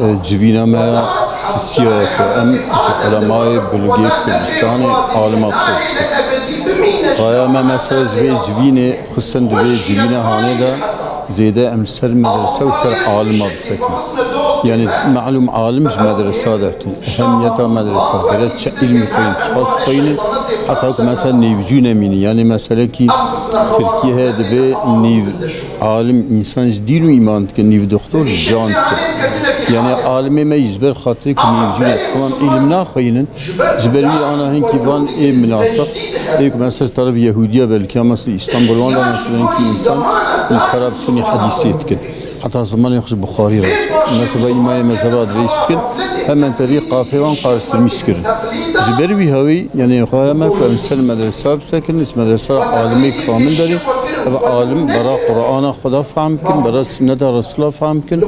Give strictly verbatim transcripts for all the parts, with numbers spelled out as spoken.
E, civîna me sisiya ye ku em ji ulemayê bilgê Kurdistanê alima pir dikin. Raya me mesela ji vê civînê, xistin di vê civîna hanê de zêde em li ser medrese û ser alima bisekinin. Yani malûm alim ji medresa dertûn. Ehemiyeta medresa, gere çi îlmî xweynin, çiqas xweynin, heta ku mesela nêvcû nemînin. Yani meselekî Tirkiye heye dibe nîv alim însan ji dîn û îman dikin, nîv doktor ji can dikin. Yani alimê me ji ber xatirê ku nîvcû ne, tamam îlim naxweynin, ji ber wî ana hinkî van ê minafiq, ê ku mesela ji teref Yehûdiya belkî ya mesela Îstanbul wan de mesela hinkî însan înkara bi tunî hedîsê dikin. Heta zimanê xwe ji Buxarî re. Mesela îmayê mezheba divê dikin, hemen terî qafê wan qarştirmîş kirin. Ji ber wî hewî, yani xwe me ku em ser medresa bisekin, ji medresa alimê kamil derê, ev alim bera Qur'ana Xweda fehm bikin, bera sunneta Resûla fehm bikin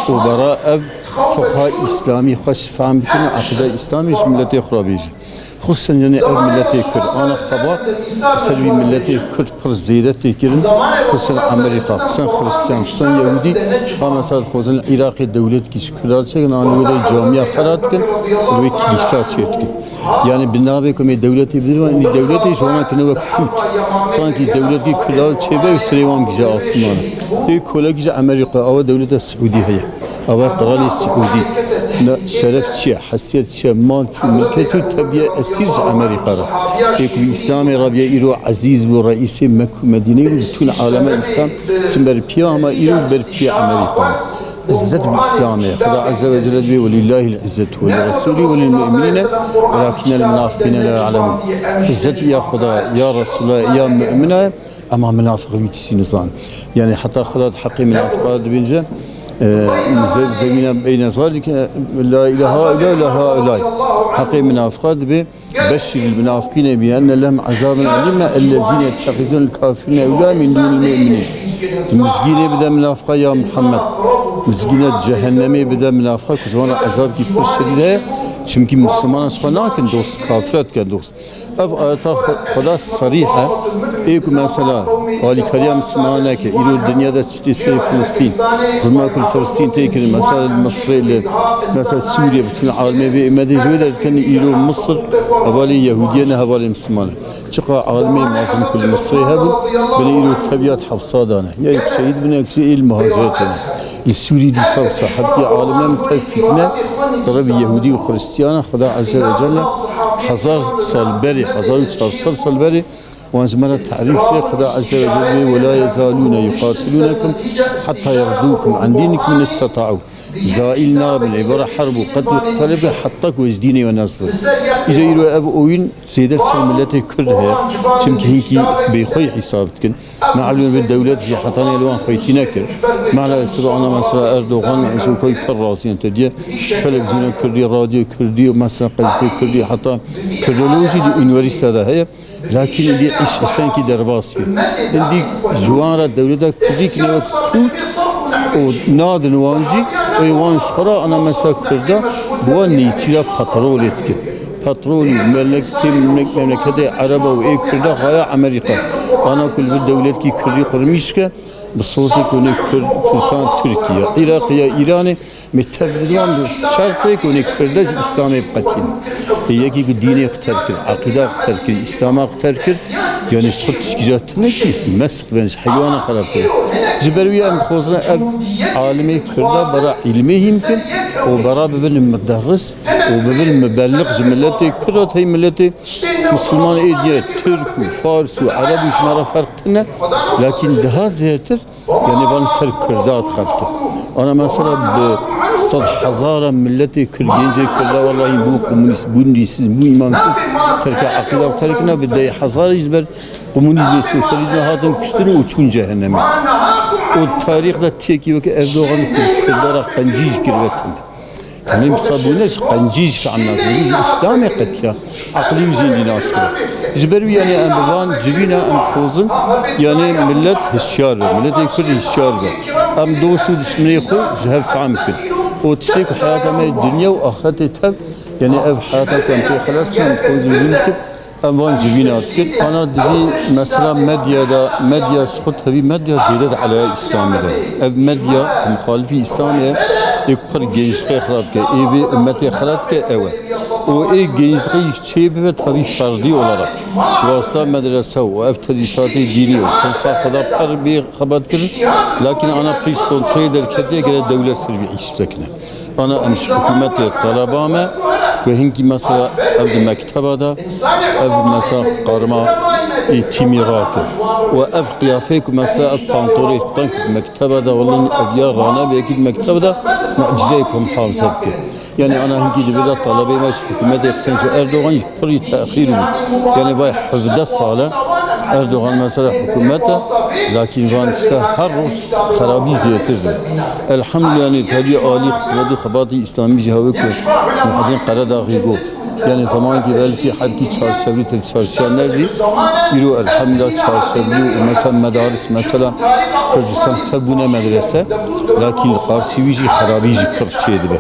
û bera ev fiqha Îslamî xweş fehm bikin, eqîda Îslamî ji miletê xwe re bêjin. Xusûsen yani ev miletê Kurd. Ana xebat ser vî miletê Kurd pir zêde tê kirin. Xusûsen Amerîka, xusûsen Xristiyan, xusûsen Yehûdî. Ha mesela dixwazin Iraqê dewletkî ji Kurdan çêkin, an wê de camiya xera dikin, wê kilîsa çê dikin. Yani bi navê ku me dewletê bidirin, wan dewletê ji wana kine wek pût. Sanki dewletkî Kurdan çêbe, serê wan gije asmana. Tê kolekî ji Amerîka, awa dewleta Siûdî heye. Ava qiralê Siûdî. Na şeref çi ye? Hesiyet çi ye? Mal çû, milket çû, tebiye esîr ji Amerîka re. Ê ku bi Îslamê re biye îro ezîz bû, reîsê Mek û Medînê bû, bütün aleme Îslam çim ber piya, ama îro ber piya Amerîka. İzzet bi Îslamê. Xuda Azze ve Celle dibê, "Welillahil izzetu ve li Resulî ve lil mu'minîne, welakinnel munafiqîne la ya'lemûn." İzzet ya Xuda, ya Resulullah, ya mu'mina, Ema minafiq vî tiştî nizan. Yani heta Xweda di heqê minafiqa dibêje, e, ze-, zemîna beyne zalike, la ilahe illa la haulay. Heqê minafiqa dibê, "Beşşiril munafiqîne bi enne lehum azaben elîme, ellezîne yettexizûnel kafirîne ewliyâ min dûnil mu'minîn." Mizgînê bide minafiqa ya Muhammed. Mizgîna cehennemê bide minafiqa ku ji wan re ezabkî pir şedîd heye. Çimkî Mislimana ji xwe nakin dost, kafira dike dost. Ev ayeta Xwe-, Xweda serîh e. Ê ku mesela alîkariya Mislimanan neke, îro dinya de çi tê serê Filistîn, zilma ku li Filistîn tê kirin, mesela li Misrê, li, mesela Sûriye, bütün alimê vê êmedê ji wê derdikin, îro Misir hevalê Yehûdiye ne hevalê Misliman e. Çiqa alimê mezin ku li Misrê hebûn, binê îro teviyat heft sadan e. Ya yek şehîd bûne, yek jî ê li muhaciretê ne. Li Sûrî dîsa wisa hebtî alimên tev fîtne, terefî Yehûdî û Xiristiyana, Xweda Azze ve Celle hezar sal berê, hezar û çar sed sal berê, wan ji me re tarîf kir, Xweda Azze ve Celle bê, "Ve la yezalûne yuqatilûnekum hetta yerdûkum an dînikum in istata'û." Zaîl nabin, ê bera herb û qetl û qital bikin, heta ku ji dînê we nesbin. Îca îro ev oyun zêde ser miletê Kurd heye, çimkî hinkî bêxweyî hesab dikin. Me'lûm bi dewlet jî hetanî li wan xweytî nekir. Mala ez ana mesela Erdogan, ez û koy pir razî yen te diye. Televîzyona Kurdî, radyo Kurdî, mesela qezetê Kurdî, heta Kurdolojî di unîversîte de heye. Lakîn îdî îş îştenkî derbas bî. Îdî ji wan re dewleta Kurdî kine wek pût û nadin wan jî, ê wan ji xwe re ana mesela Kurda bi wan nêçîra petrolê dikin. Petrolî, melek-, tê memlek-, memleketê Ereba û ê Kurda xaya Amerîka. Ana ku li vir dewletkî Kurdî qurmîş bike, bi sozê ku ne Kurd, Kurdistan Tirkiye, Iraq ya Îranê, me tev bi wan bi şertê ku ne Kurda ji Îslamê biqetîne. Ê yekî ku dînê xwe terk kir, eqîda xwe terk kir, Îslama xwe terk kir, yani ji xwe tişkî jî tune kî, mesk ben ji heywana xerab kir. Ji ber wî em dixwazin ev alimê Kurda bera îlmê hîn bikin û bera bibin muderris û bibin mubelliq ji miletê Kurd û hey miletê Misliman ê diye Tirk û Fars û Ereb û ji me re ferq tune, lakin daha zêdetir, yani van ser Kurda dixebite. Ana mesela bi sed hezara miletê Kurd, gencê Kurda, wallahî bû komûnîst, bû dînsiz, bû îmansız, terke eqîda û terkine bi deh hezarî ji ber komûnîzmê, sosyalîzmê hatin kuştin û çûn cehennemê. Û tarîx de tiyekî weke Erdogan Kurda re qencî jî kiribe tune. Yanî misabûne ji qencî ji fehm nakin. Ji Îslamê qetiya. Eqlî û zîndî naşkire. Ji ber wî, yanî em bi van civîna em dixwazin, yanî millet hişyar be, miletê Kurd hişyar be. Em dost û dişminê xwe ji hev fehm bikin. Û tiştê ku heyata me dinya û axretê tev, yanî ev heyata ku em pê xilas bin, em dixwazin jî bikin. Em van civîna dikin. Ana divî mesela medya de, medya ji xwe tevî medya zêde di eleya Îslamê de. Ev medya ku muxalifî Îslamê ye, Ê ku pir genclixê xira dike, ê vê ummetê xira dike ew e. Û ê genclixê yî çê bibe tevî ferdî olarak. Wasta medrese û ev tedrîsatê dînî û tirsa xwe da pir bê xebat kirin. Lakîn ana pîs kontrolê derketiye, gere dewlet ser vî îş bisekine. Ana em ji hikûmetê talaba me ku hinkî mesela ev di mekteba de, ev mesela qarma ê tîmî rake. Û ev qiyafeyê ku mesela ev pantolê teng ku di mekteba de, wele ev ya rane, belkî di mekteba de mucizeyê ku muhafaze bike. Yani ana hinkî di vir de talebê me ji hikûmetê qisên ji Erdogan jî pirî texîr bû. Yani vay hevdeh sal e Erdogan mesela hikûmet e, lakîn van tişta her roj xerabî zêdetir dibe. Elhamdulillah, yani tevî alî xizmetî xebatî îslamî jî hewê ku Muhyiddin Qeredaxî got. Yani zemankî belkî hebkî çarşevrî te çarşiya nevî, îro elhamdulillah çarşevrî û mesela medaris mesela Kurdistan tevbûne medrese, lakîn li qarsî wî jî xerabî jî pir çêdibe.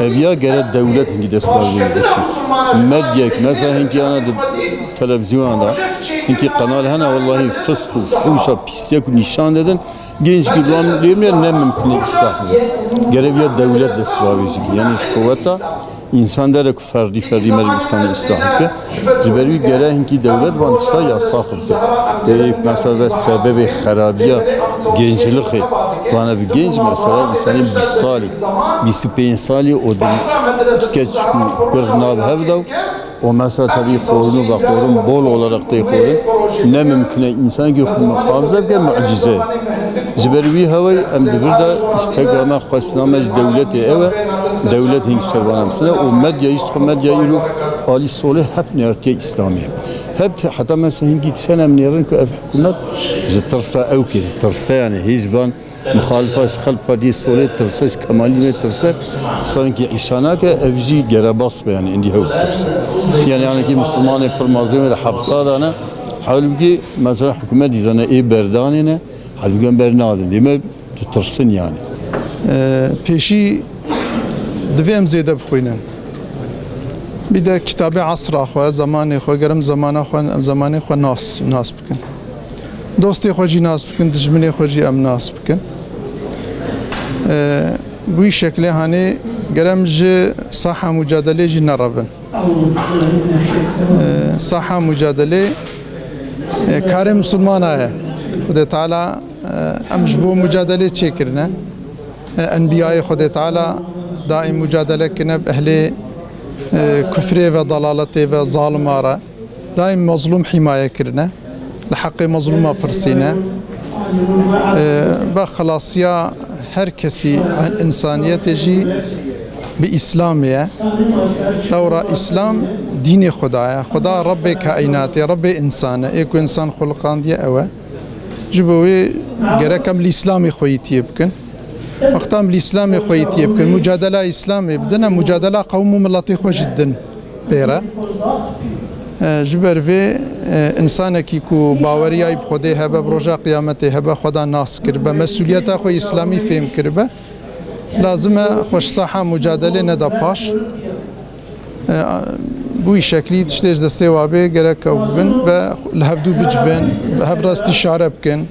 Ev ya gere dewlet hinkî destberdin bişî. Medyek mesela hinkî ana di televîzyona de hinkî qenal hene, wellahî fisk û fihûşa pîstiye ku nîşan dedin. Genç ki duan diyorum ya, ne mümkün ıslah. Gere ya dewlet destberdin. Yani ji quveta Însan dere ku ferdî ferdî merivî îslamê îslah bike. Ji ber wî gere hinkî dewlet van tişta yasa xwe bike. Ê, mesela ve sebebê xerabiya genclixê. Van ev genc mesela însanê bîst salî, bîst û pênc salî û di keç ku kur nav hev de û mesela tevî xwarin û vexwarin bol olarak tê xwarin. Ne mimkun e însan ki xwe muhafaze bike, mucize ye. Ji ber wî hewayî em di vir de îstega me, xwestina me ji dewletê ew e, dewlet hîn ser vana bisine û medya, îşt xwe medya îro alî solê hep nêrtiye îslamî ye. Hep te-, heta mesela hingî dîsan em nêrin ku ev hikûmet ji tirsa ew kirî, tirse yani hîç van muxalifa ji Xelk Partiyê solê tirse, ji Kemalîzmê tirse, sankî îşa nake, ev jî gerebas be yani endî hew tirse. Yani anekî misilmanê pir mazlûm de hepsa dane, halbûkî mesela hikûmet dîzane ê berdanê ne, Hezgan bernadin, dê me ditirsin yani. Ee, pêşî divê em zêde bixwînin. Bir de kitabê esra xwe, zamanê xwe, gerem zamana xwe, em zamanê xwe nas, nas bikin. Dostê xwe jî nas bikin, dijminê xwe jî em nas bikin. Ee, bu şekilê hanê gerem ji saha mucadelê jî nerevin. Ee, saha mucadelê, e, karê misilmana ye. Xwedê Teala, e, em ji bo mucadelê çêkirine. E, enbiyayê Xwedê Teala daîm mucadele kirine bi ehlê, e, kufrê ve, dalaletê ve, zalima re. Daîm mezlûm hîmaye kirine. Li heqê mezlûma pirsîne. E, ve xelasiya her kesî, însaniyetê jî bi Îslamê ye. Lewra Îslam dînê Xweda ye. Xweda Rebbê kaînatê, Rebbê însan e. Ê ku însan xuliqandiye ew e. Ji bo wê gerek em li Îslamê xweyîtiyê bikin. Wexta em li Îslamê xweyîtiyê bikin, mucadela Îslamê bidin, em mucadela qewm û miletê xwe jî didin pê re. E, ji ber vê, e, însanekî ku baweriya wî bi Xwedê hebe, bi roja qiyametê hebe, Xweda nas kiribe, mesûliyeta xwe Îslamî fêm kiribe, lazim e xwe ji saha mucadelê neda paş. E, bu şeklî tiştê ji destê wa bê gerek ew bibin ve li hevdû bicivin, bi hev re îstîşare bikin.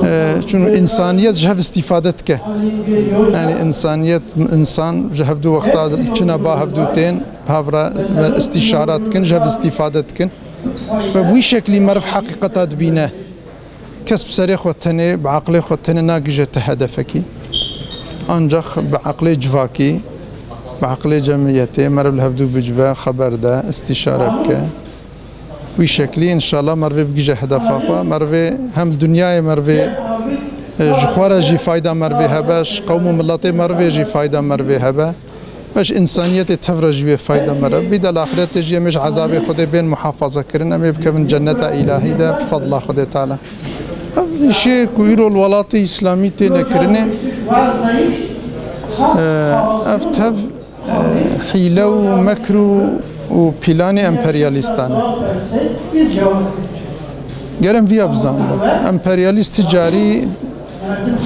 E, çun însaniyet ji hev îstîfade dike. Yani însaniyet, însan ji hevdû wexta çine ba hevdû tên, bi hev re îstîşare dikin, ji hev îstîfade dikin. Ve bu şeklî meriv heqîqeta dibîne. Kes bi serê xwe tenê, bi aqilê xwe tenê nagihîje ti hedefekî. Ancaq bi aqilê civakî, bi aqilê cemiyetê meriv li hevdû bicive, xeber de, îstîşare bike. Wî şeklî înşallah merivê bigihîje hedefa xwe. Merivê hem li dinyayê merivê, e, ji xwe re jî fayda merivê hebe, ji qewm û miletê merivê jî fayda merivê hebe. Ve ji însaniyetê tev re jî wê fayda mere. Bî de li axiretê jî em ê ji ezabê Xwedê bên muhafaza kirin, em ê bikevin cenneta îlahî de bi fedla Xwedê Teala. Ev îşê ku îro li welatê îslamî têne kirinê, e, ev tev, e, hîle û mekr û, û planê emperyalîstan e. Gerem viya bizanibin. Emperyalîst ti carî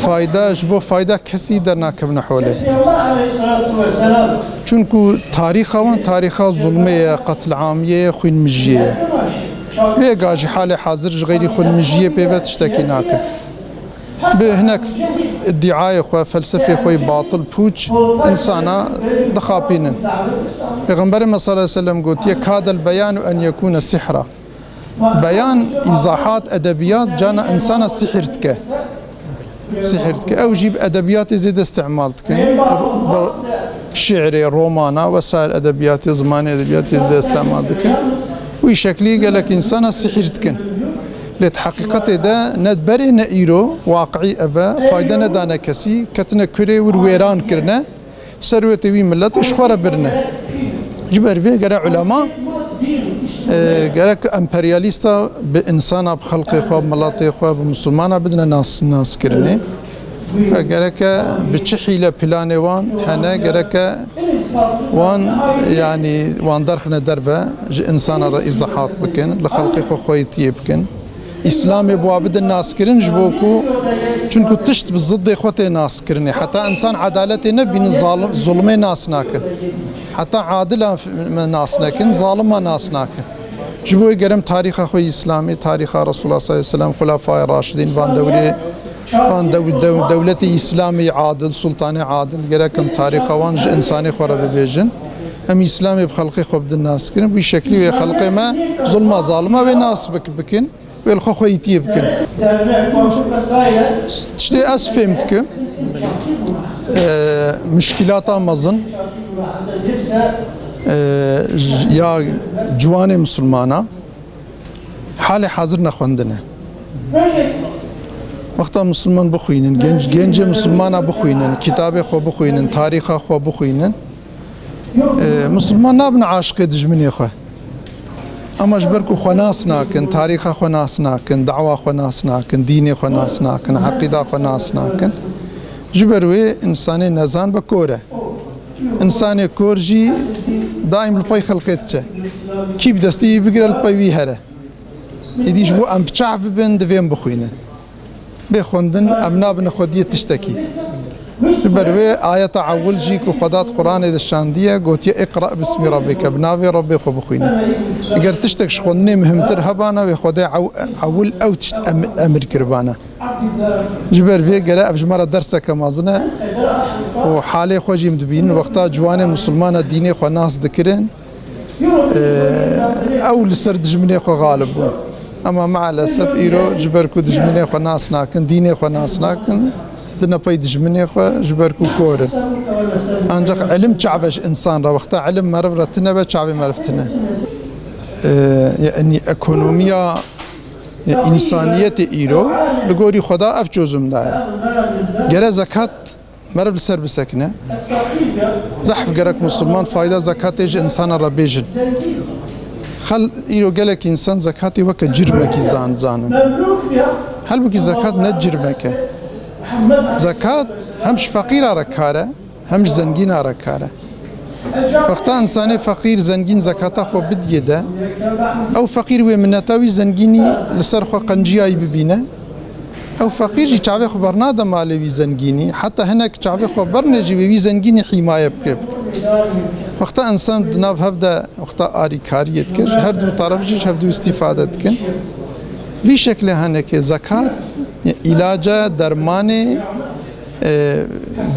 fayda, ji bo fayda kesî dernakevine holê. Çunku tarîxa wan tarîxa zulmê ye, qetlamiyê ye, xwînmijiyê ye. Vêga jî halê hazir ji xeyrî xwînmijiyê pê ve tiştekî nakin. Bi hinek Îdîayê xwe, felsefê xwe yê batil, pûç, însana dixapînin. Pêxemberê me sallallahu aleyhi ve sellem gotiye, "Kadel beyanu en yekûne sihra." Beyan, îzahat, edebiyat cana însana sihir dike. Sihir dike. Ew jî bi edebiyatê zêde îstîmal dikin. Bi şiirê, romana vesaire edebiyatê, zimanê edebiyatê zêde îstîmal dikin. Wî şeklî gelek însana sihir dikin. Lê di heqîqetê de ne berê ne îro, waqiî ev e, fayde nedane kesî, ketine kurê wir wêran kirine. Serwetê wî miletê ji xwe re birine. Ji ber vê gere ulema, e, gerek emperyalîsta bi însana, bi xelkê xwe, bi miletê xwe, bi misilmana bidine nas, naskirinê. E, gereke bi çi hîle planê wan hene, gereke wan, yanî wan derxine derve, ji însana re îzahat bikin, li xelkê xwe xweyîtiyê bikin. Îslamê bi wa bidin naskirin ji bo ku, çunku tişt bi ziddê xwe tê naskirinê. Heta însan edaletê nebînin, zalim, zulmê nas nakin. Heta adila f-, nas nekin, zalima nas nakin. Ji bo wê gerem tarîxa xwe yê Îslamê, tarîxa Resulullah sallallahu aleyhi ve sellem, Xulefayê Raşidîn, van dewrê, van dew-, dew-, dewletê Îslamê adil, sultanê adil, gerek em tarîxa wan ji însanê xwe re bibêjin. Em Îslamê bi xelkê xwe bidin naskirin. Bi şeklî wê xelkê me zulma zalima wê nas bik-, bikin. Wê li xwe xweyîtiyê bikin. Tiştê ez fêm dikim, e, muşkîlata mezin, e, j-, ya ciwanê misilmana halê hazir nexwendine. Wexta misilman bixwînin, genc-, gencê misilmana bixwînin, kitabê xwe bixwînin, tarîxa xwe bixwînin, e, misilman nabin aşiqê dijminê xwe. Ama ji ber ku xwe nas nakin, tarîxa xwe nas nakin, dawa xwe nas nakin, dînê xwe nas nakin, eqîda xwe nas nakin. Ji ber wê însanê nezan be kor e. Însanê kor jî daîm li pey xelkê diçe. Kî bi destî wî bigire, li pey wî here. Îdî ji bo em bi çav bibin, divê em bixwînin. Bê xwendin, em nabine xwediyê tiştekî. Ji ber wê ayeta ewil jî ku Xweda di Quranê de şandiye, gotiye, "Iqra bismi rabbike", bi navê Rabbê xwe bixwîne. Eger tiştek ji xwendinê muhimtir hebana, wê Xwedê ew-, ewil ew tişt em-, emir kiribana. Ji ber vê gere ev ji me re derseke mezin e û halê xwe jî em dibînin. Wexta ciwanê misilmana dînê xwe nas dikirin, Ew li ser dijminê xwe xalib bûn. Ema maalesef îro ji ber ku dijminê xwe nas nakin, dînê xwe nas nakin, dine pey dijminê xwe ji ber ku kor in. Ancak ilim çav e ji însan re, wexta ilim meriv re tine be, çavê meriv tine. Yanî ekonomiya însaniyetê îro li gorî xwe da ev çözüm daye. Gere zekat Meriv li ser bisekine. Zehf gerek misilman fayda zekatê ji însana re bêjin. Xel-, îro gelek însan zekatê weke cirmekî zan-, zanin. Halbûkî zekat ne cirmek e. Zekat hem ji feqîra re kar e, hem ji zengîna re kar e. Wexta însanê feqîr zengîn zekata xwe bidiyê de, ew feqîr wê mineta wî zengînî li ser xwe qenciyayî bibîne. Ew feqîr jî çavê xwe bernade malê wî zengînî, heta hinek çavê xwe berne jî wê wî zengînî hîmaye bike. Wexta însan di nav hev de wexta arîkariyê dike, ji her du taraf jî ji hev du îstîfade dikin. Vî şeklê henekê zekat, îlaca, dermanê, e,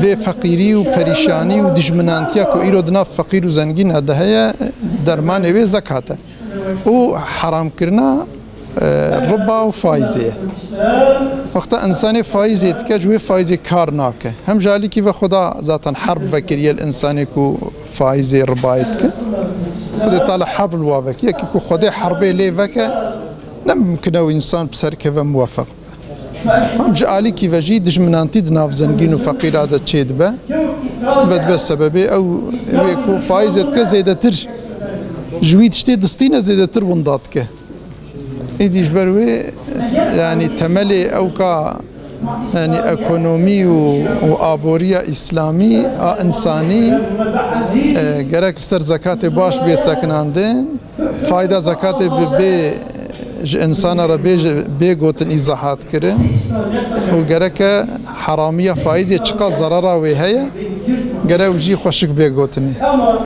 vê feqîrî û perîşanî û dijminantiya ku îro di nav feqîr û zengîna de heye, dermanê wê zekat e. û heramkirina, e, riba û faîzê ye. Wexta însanê faîzê dike, ji wê faîzê kar nake. Hem ji alîkî ve Xweda zaten herb vekiriye li însanê ku faîzê ribayê dikin. Xwedê Teala herb li wa vekiriye. Yekî ku Xwedê herbê lê veke, ne mimkin e û însan bi ser keve muwefeq be. Hem ji alîkî ve jî dijminantî di nav zengîn û feqîra de çêdibe. Ve dibe sebebê ew wê ku faîzê dike zêdetir ji wî tiştê distîne zêdetir winda dike. Êdî ji ber wê, yanî temelê ewka, yanî ekonomî û, û aboriya îslamî a însanî, e, gerek li ser zekatê baş bê sekinandin. Fayda zekatê bi bê ji însana re bê, bê gotin îzahat kirin û gereke heramiya faîzê çiqas zerara wê heye, gere ew jî xweşik bê gotinê.